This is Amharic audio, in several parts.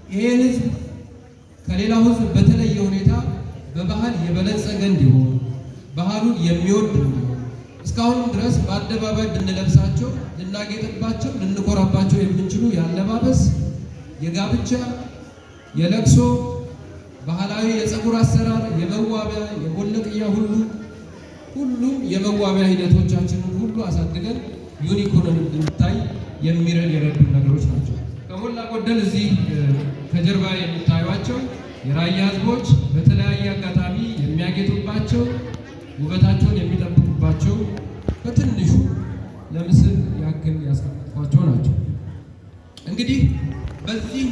ይሄ ህዝብ ከሌላው ህዝብ በተለየ ሁኔታ በባህል የበለጸገ እንዲሆን፣ ባህሉን የሚወድ እንዲሆን፣ እስካሁንም ድረስ በአደባባይ ብንለብሳቸው፣ ልናጌጥባቸው፣ ልንኮራባቸው የምንችሉ የአለባበስ፣ የጋብቻ፣ የለቅሶ፣ ባህላዊ የፀጉር አሰራር፣ የመዋቢያ፣ የቦለቅያ ሁሉ ሁሉም የመዋቢያ ሂደቶቻችንን ሁሉ አሳድገን unique ሆነን እንድንታይ የረዱን ነገሮች ናቸው። ከሞላ ጎደል እዚህ ከጀርባ የምታዩቸው የራያ ህዝቦች በተለያየ አጋጣሚ የሚያጌጡባቸው፣ ውበታቸውን የሚጠብቁባቸው በትንሹ ለምስል ያክል ያስቀመጥኳቸው ናቸው። እንግዲህ በዚህ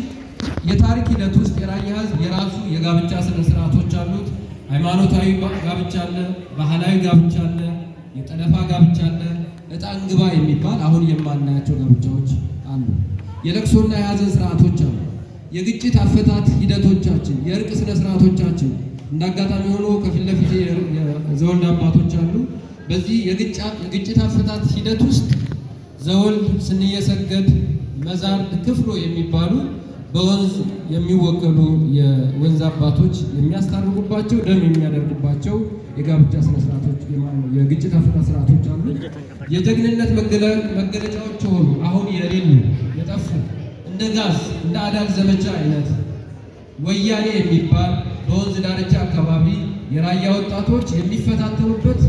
የታሪክ ሂደት ውስጥ የራያ ህዝብ የራሱ የጋብቻ ስነ ስርዓቶች አሉት። ሃይማኖታዊ ጋብቻ አለ፣ ባህላዊ ጋብቻ አለ፣ የጠለፋ ጋብቻ አለ፣ እጣን ግባ የሚባል አሁን የማናያቸው ጋብቻዎች አሉ። የለቅሶና የሀዘን ስርዓቶች አሉ። የግጭት አፈታት ሂደቶቻችን፣ የእርቅ ስነ ስርዓቶቻችን፣ እንዳጋጣሚ ሆኖ ከፊት ለፊቴ የዘወልድ አባቶች አሉ። በዚህ የግጭት አፈታት ሂደት ውስጥ ዘወልድ፣ ስንየሰገድ፣ መዛርድ፣ ክፍሎ የሚባሉ በወንዝ የሚወከሉ የወንዝ አባቶች የሚያስታርቁባቸው፣ ደም የሚያደርጉባቸው የጋብቻ ስነ ስርዓቶች፣ የግጭት አፈታት ስርዓቶች አሉ። የጀግንነት መገለጫዎች የሆኑ አሁን የሌሉ የጠፉ እንደ ጋዝ፣ እንደ አዳል ዘመቻ አይነት ወያኔ የሚባል በወንዝ ዳርቻ አካባቢ የራያ ወጣቶች የሚፈታተኑበት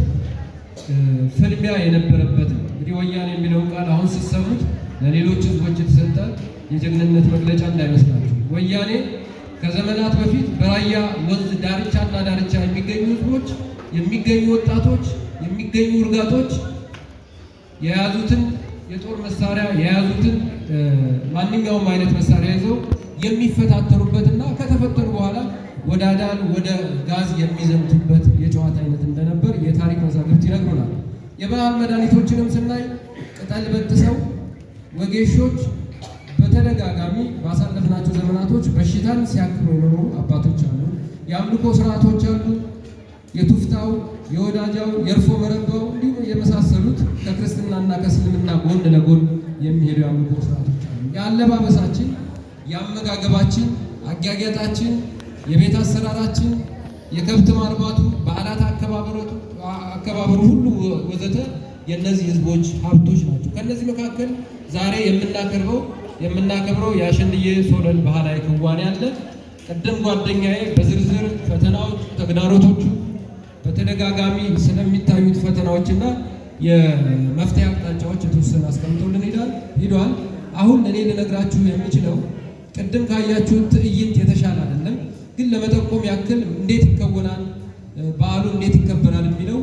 ፍልሚያ የነበረበት ነው። እንግዲህ ወያኔ የሚለውን ቃል አሁን ስትሰሙት ለሌሎች ህዝቦች የተሰጠ የጀግንነት መግለጫ እንዳይመስላችሁ። ወያኔ ከዘመናት በፊት በራያ ወንዝ ዳርቻና ዳርቻ የሚገኙ ህዝቦች፣ የሚገኙ ወጣቶች፣ የሚገኙ እርጋቶች የያዙትን የጦር መሳሪያ፣ የያዙትን ማንኛውም አይነት መሳሪያ ይዘው የሚፈታተኑበትና ከተፈተኑ በኋላ ወደ አዳል፣ ወደ ጋዝ የሚዘምቱበት የጨዋታ አይነት እንደነበር የታሪክ መዛግብት ይነግሩናል። የባህል መድኃኒቶችንም ስናይ ቅጠል በጥሰው ወጌሾች በተደጋጋሚ ባሳለፍናቸው ዘመናቶች በሽታን ሲያክሙ የኖሩ አባቶች አሉ። የአምልኮ ስርዓቶች አሉ። የቱፍታው፣ የወዳጃው፣ የእርፎ መረባው እንዲሁም የመሳሰሉት ከክርስትናና ከእስልምና ጎን ለጎን የሚሄዱ የአምልኮ ስርዓቶች አሉ። የአለባበሳችን፣ የአመጋገባችን፣ አጊያጌጣችን፣ የቤት አሰራራችን፣ የከብት ማርባቱ፣ በዓላት አከባበሩ ሁሉ ወዘተ የእነዚህ ህዝቦች ሀብቶች ናቸው። ከእነዚህ መካከል ዛሬ የምናከብረው የአሸንድዬ ሶለል ባህላዊ ክዋኔ አለ። ቅድም ጓደኛዬ በዝርዝር ፈተናዎቹ፣ ተግዳሮቶቹ፣ በተደጋጋሚ ስለሚታዩት ፈተናዎችና የመፍትሄ አቅጣጫዎች የተወሰነ አስቀምጦልን ሂዷል። አሁን እኔ ልነግራችሁ የምችለው ቅድም ካያችሁት ትዕይንት የተሻለ አይደለም፣ ግን ለመጠቆም ያክል እንዴት ይከወናል፣ በዓሉ እንዴት ይከበራል የሚለው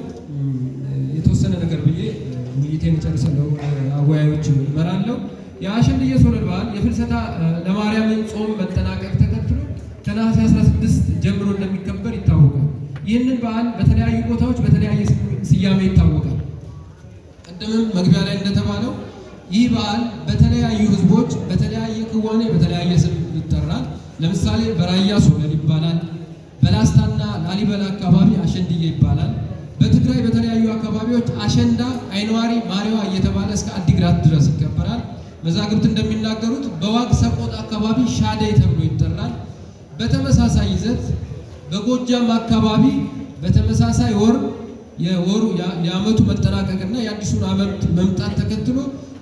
የተወሰነ ነገር ብዬ ውይይቴን እጨርሳለሁ። አወያዮች እመራለሁ። የአሸንድዬ ሶለል በዓል የፍልሰታ ለማርያምን ጾም መጠናቀቅ ተከትሎ ከነሐሴ 16 ጀምሮ እንደሚከበር ይታወቃል። ይህንን በዓል በተለያዩ ቦታዎች በተለያየ ስያሜ ይታወቃል። ቅድምም መግቢያ ላይ እንደተባለው ይህ በዓል በተለያዩ ህዝቦች በተለያየ ክዋኔ በተለያየ ስም ይጠራል። ለምሳሌ በራያ ሶለል ይባላል። በላስታና ላሊበላ አካባቢ አሸንድዬ ይባላል። በትግራይ በተለያዩ አካባቢዎች አሸንዳ፣ አይንዋሪ፣ ማሪዋ እየተባለ እስከ አዲግራት ድረስ ይከበራል። መዛግብት እንደሚናገሩት በዋግ ሰቆጣ አካባቢ ሻደይ ተብሎ ይጠራል። በተመሳሳይ ይዘት በጎጃም አካባቢ በተመሳሳይ ወር የወሩ የዓመቱ መጠናቀቅና የአዲሱን ዓመት መምጣት ተከትሎ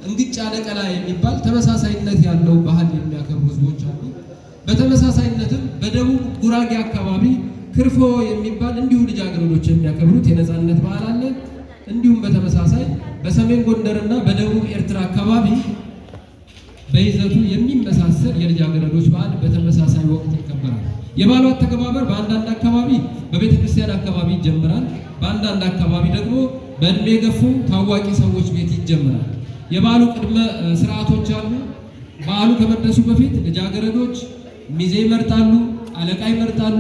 እንግጫ ነቀላ የሚባል ተመሳሳይነት ያለው ባህል የሚያከብሩ ህዝቦች አሉ። በተመሳሳይነትም በደቡብ ጉራጌ አካባቢ ክርፎ የሚባል እንዲሁ ልጃገረዶች የሚያከብሩት የነፃነት በዓል አለ። እንዲሁም በተመሳሳይ በሰሜን ጎንደርና በደቡብ ኤርትራ አካባቢ በይዘቱ የሚመሳሰል የልጃገረዶች በዓል በተመሳሳይ ወቅት ይከበራል። የበዓሉ አተገባበር በአንዳንድ አካባቢ በቤተ ክርስቲያን አካባቢ ይጀምራል። በአንዳንድ አካባቢ ደግሞ በእድሜ የገፉ ታዋቂ ሰዎች ቤት ይጀምራል። የበዓሉ ቅድመ ስርዓቶች አሉ። በዓሉ ከመድረሱ በፊት ልጃገረዶች ሚዜ ይመርጣሉ፣ አለቃ ይመርጣሉ፣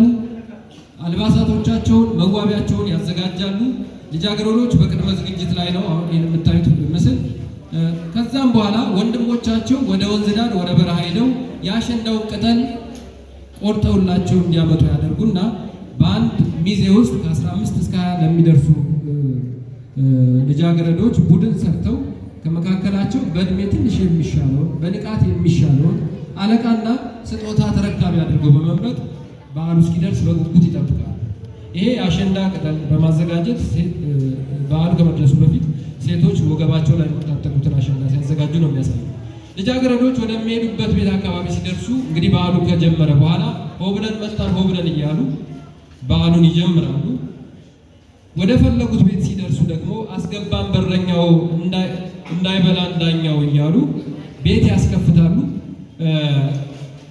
አልባሳቶቻቸውን መዋቢያቸውን ያዘጋጃሉ። ልጃገረዶች በቅድመ ዝግጅት ላይ ነው አሁን ይህን የምታዩት ምስል። ከዛም በኋላ ወንድሞቻቸው ወደ ወንዝ ዳር ወደ በረሃ ሄደው የአሸንዳውን ቅጠል ቆርጠውላቸው እንዲያመጡ ያደርጉና በአንድ ሚዜ ውስጥ ከ15 እስከ 20 ለሚደርሱ ልጃገረዶች ቡድን ሰርተው ከመካከላቸው በእድሜ ትንሽ የሚሻለውን፣ በንቃት የሚሻለውን አለቃና ስጦታ ተረካቢ አድርገው በመምረጥ በዓሉ እስኪደርስ በጉጉት ይጠብቃሉ። ይሄ የአሸንዳ ቅጠል በማዘጋጀት በዓሉ ከመድረሱ በፊት ሴቶች ወገባቸው ላይ የሚታጠቁትን አሸንዳ ሲያዘጋጁ ነው የሚያሳየው። ልጃገረዶች ወደሚሄዱበት ቤት አካባቢ ሲደርሱ እንግዲህ በዓሉ ከጀመረ በኋላ ሆ ብለን መጣን ሆ ብለን እያሉ በዓሉን ይጀምራሉ። ወደ ፈለጉት ቤት ሲደርሱ ደግሞ አስገባን በረኛው እንዳይበላን ዳኛው እያሉ ቤት ያስከፍታሉ።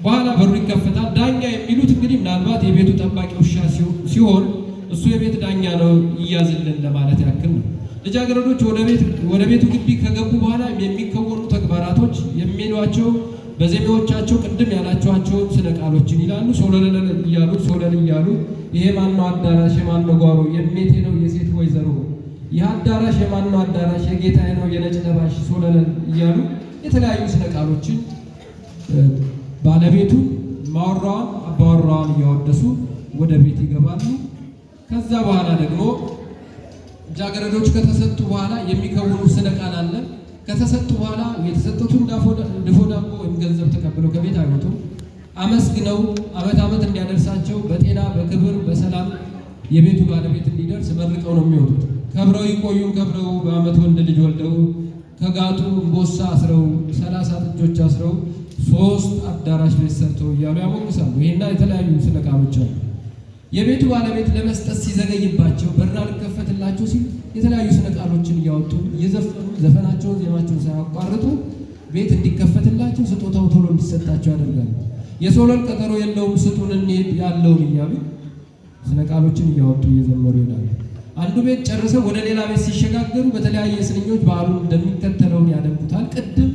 በኋላ በሩ ይከፈታል። ዳኛ የሚሉት እንግዲህ ምናልባት የቤቱ ጠባቂ ውሻ ሲሆን እሱ የቤት ዳኛ ነው ይያዝልን ለማለት ያክል ነው። ልጃገረዶች ወደ ቤቱ ግቢ ከገቡ በኋላ የሚከወኑ ተግባራቶች የሚሏቸው በዜማዎቻቸው ቅድም ያላችኋቸውን ስነ ቃሎችን ይላሉ። ሶለል እያሉ ሶለል እያሉ ይሄ ማነው አዳራሽ የማነው ጓሮ የሜቴ ነው የሴት ወይዘሮ ይህ አዳራሽ የማነው አዳራሽ የጌታዬ ነው የነጭ ለባሽ ሶለል እያሉ የተለያዩ ስነ ቃሎችን ባለቤቱን ማወራዋን አባወራዋን እያወደሱ ወደ ቤት ይገባሉ። ከዛ በኋላ ደግሞ ልጃገረዶች ከተሰጡ በኋላ የሚከውኑ ስነ ቃል አለ። ከተሰጡ በኋላ የተሰጡትን ድፎ ዳቦ ወይም ገንዘብ ተቀብለው ከቤት አይወጡም። አመስግነው ዓመት ዓመት እንዲያደርሳቸው በጤና በክብር በሰላም የቤቱ ባለቤት እንዲደርስ መርቀው ነው የሚወጡት። ከብረው ይቆዩን ከብረው በዓመት ወንድ ልጅ ወልደው ከጋጡ እምቦሳ አስረው 30 ጥጆች አስረው 3 አዳራሽ ቤት ሰርተው እያሉ ያሞግሳሉ። ይሄና የተለያዩ ስነ ቃሎች አሉ። የቤቱ ባለቤት ለመስጠት ሲዘገይባቸው በር አልከፈትላቸው ሲል የተለያዩ ስነ ቃሎችን እያወጡ እየዘፈኑ ዘፈናቸውን ዜማቸውን ሳያቋርጡ ቤት እንዲከፈትላቸው ስጦታው ቶሎ እንዲሰጣቸው ያደርጋሉ። የሶለል ቀጠሮ የለውም ስጡን እንሂድ ያለውን እያሉ ስነ ቃሎችን እያወጡ እየዘመሩ ይሄዳሉ። አንዱ ቤት ጨርሰው ወደ ሌላ ቤት ሲሸጋገሩ በተለያየ ስንኞች በዓሉን እንደሚከተለውን ያደምቁታል። ቅድም